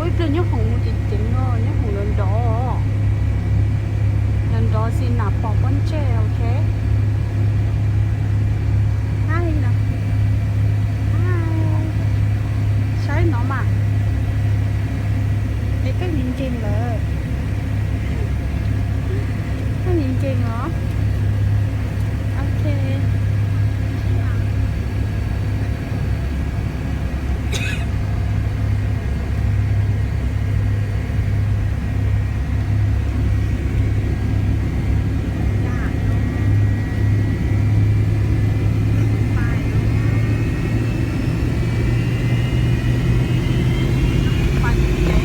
Ib pliag nyob hoom mus ceev ceev no, nyob hoom nrov nrov, nrov nrov xis nas pom pob ntseg, ok. Hi no, hi, saib no mas, es koj nkees nkees lawm, koj nkees nkees os, ok. Pais ceev ceev,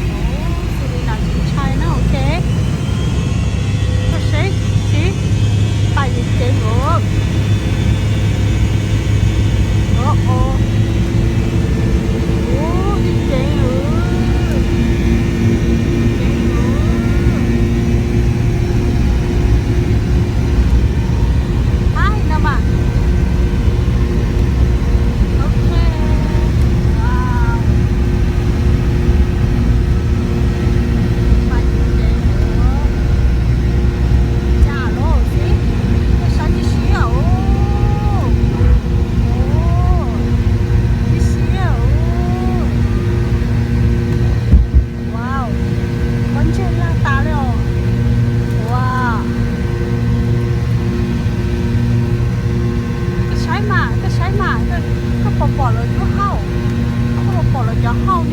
xws li no tsis ntshai na, ok. Koj saib sib, pais ceev ceev os. Ua, ua, ub, ceev ceev, ceev os. Hi no mas, ok, wow, pais ceev ceev os. Cas los xij, koj saib tib si os. Ub, tib si os. Wow, pob ntseg laj tas li os. Wow, koj saib mas, koj saib mas, koj puas pom lawv lub hauj, koj puas pom lawv cov hauj?